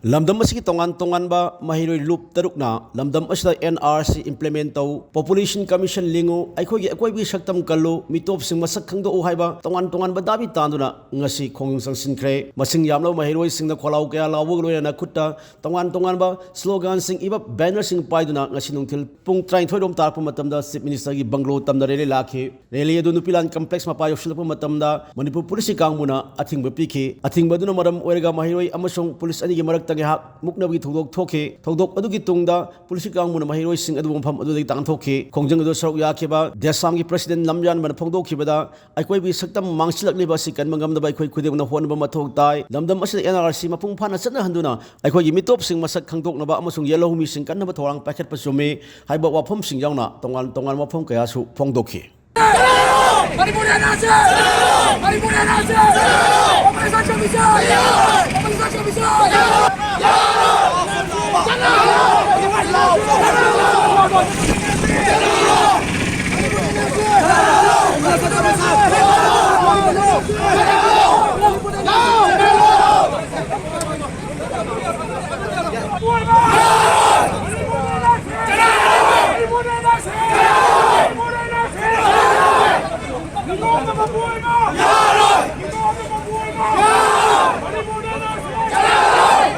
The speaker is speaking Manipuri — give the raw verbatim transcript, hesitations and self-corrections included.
ꯂꯝꯗꯝ ꯑꯁꯤꯒꯤ ꯇꯣꯉꯥꯟ ꯇꯣꯉꯥꯟꯕ ꯃꯍꯩꯔꯣꯏ ꯂꯨꯞ ꯇꯔꯨꯛꯅ ꯂꯝꯗꯝ ꯑꯁꯤꯗ ꯑꯦꯟ ꯑꯥꯔ ꯁꯤ implement ꯇꯧ, population commission ꯂꯤꯡꯉꯨ, ꯑꯩꯈꯣꯏꯒꯤ ꯑꯀꯣꯏꯕꯒꯤ ꯁꯛꯇꯝ ꯀꯜꯂꯨ, ꯃꯤꯇꯣꯞꯁꯤꯡ ꯃꯁꯛ ꯈꯪꯗꯣꯛꯎ ꯍꯥꯏꯕ ꯇꯣꯉꯥꯟ ꯇꯣꯉꯥꯟꯕ ꯗꯥꯕꯤ ꯇꯥꯟꯗꯨꯅ ꯉꯁꯤ ꯈꯣꯡꯖꯪ ꯆꯪꯁꯤꯟꯈ꯭ꯔꯦ꯫ ꯃꯁꯤꯡ ꯌꯥꯝꯂꯕ ꯃꯍꯩꯔꯣꯏꯁꯤꯡꯅ ꯈꯣꯜꯂꯥꯎ ꯀꯌꯥ ꯂꯥꯎꯕꯒ ꯂꯣꯏꯅꯅ ꯈꯨꯠꯇ ꯇꯣꯉꯥꯟ ꯇꯣꯉꯥꯟꯕ sloganꯁꯤꯡ ꯏꯕ bannerꯁꯤꯡ ꯄꯥꯏꯗꯨꯅ ꯉꯁꯤ ꯅꯨꯡꯊꯤꯜ ꯄꯨꯡ ꯇꯔꯥꯅꯤꯊꯣꯏ ꯔꯣꯝ ꯇꯥꯔꯛꯄ ꯃꯇꯝꯗ Chief Ministerꯒꯤ bungalow ꯇꯝꯅ rally ꯂꯥꯛꯈꯤ꯫ Rally ꯑꯗꯨ ꯅꯨꯄꯤꯂꯥꯟ complex ꯃꯄꯥ ꯌꯧꯁꯤꯜꯂꯛꯄ ꯃꯇꯝꯗ ꯃꯅꯤꯄꯨꯔ policeꯀꯤ ꯀꯥꯡꯕꯨꯅ ꯑꯊꯤꯡꯕ ꯄꯤꯈꯤ꯫ ꯑꯊꯤꯡꯕ ꯑꯗꯨꯅ ꯃꯔꯝ ꯑꯣꯏꯔꯒ ꯃꯍꯩꯔꯣꯏ ꯑꯃꯁꯨꯡ police ꯑꯅꯤꯒꯤ ꯃꯔꯛꯇ ꯉꯥꯏꯍꯥꯛ ꯃꯨꯛꯅꯕꯒꯤ ꯊꯧꯗꯣꯛ ꯊꯣꯛꯈꯤ꯫ ꯊꯧꯗꯣꯛ ꯑꯗꯨꯒꯤ ꯇꯨꯡꯗ policeꯀꯤ ꯀꯥꯡꯕꯨꯅ ꯃꯍꯩꯔꯣꯏꯁꯤꯡ ꯑꯗꯨ ꯃꯐꯝ ꯑꯗꯨꯗꯒꯤ ꯇꯥꯟꯊꯣꯛꯈꯤ꯫ ꯈꯣꯡꯖꯪ ꯑꯗꯨꯗ ꯁꯔꯨꯛ ꯌꯥꯈꯤꯕ ꯗꯦꯁꯥꯝꯒꯤ President ꯂꯝꯌꯥꯟꯕꯅ ꯐꯣꯡꯗꯣꯛꯈꯤꯕꯗ, ꯑꯩꯈꯣꯏꯒꯤ ꯁꯛꯇꯝ ꯃꯥꯡꯁꯤꯜꯂꯛꯂꯤꯕ ꯑꯁꯤ ꯀꯟꯕ ꯉꯝꯅꯕ ꯑꯩꯈꯣꯏ ꯈꯨꯗꯤꯡꯃꯛꯅ ꯍꯣꯠꯅꯕ ꯃꯊꯧ ꯇꯥꯏ꯫ ꯂꯝꯗꯝ ꯑꯁꯤꯗ ꯑꯦꯟ ꯑꯥꯔ ꯁꯤ ꯃꯄꯨꯡ ꯐꯥꯅ ꯆꯠꯅꯍꯟꯗꯨꯅ ꯑꯩꯈꯣꯏꯒꯤ ꯃꯤꯇꯣꯞꯁꯤꯡ ꯃꯁꯛ ꯈꯪꯗꯣꯛꯅꯕ ꯑꯃꯁꯨꯡ ꯌꯦꯜꯍꯧꯃꯤꯁꯤꯡ ꯀꯟꯅꯕ ꯊꯧꯔꯥꯡ ꯄꯥꯏꯈꯠꯄ ꯆꯨꯝꯃꯤ ꯍꯥꯏꯕ ꯋꯥꯐꯝꯁꯤꯡ ꯌꯥꯎꯅ ꯇꯣꯉꯥꯟ ꯇꯣꯉꯥꯟꯕ ꯋꯥꯐꯝ ꯀꯌꯥꯁꯨ ꯐꯣꯡꯗꯣꯛꯈꯤ꯫ Manipur N R C! Manipur N R C! Operation Commission!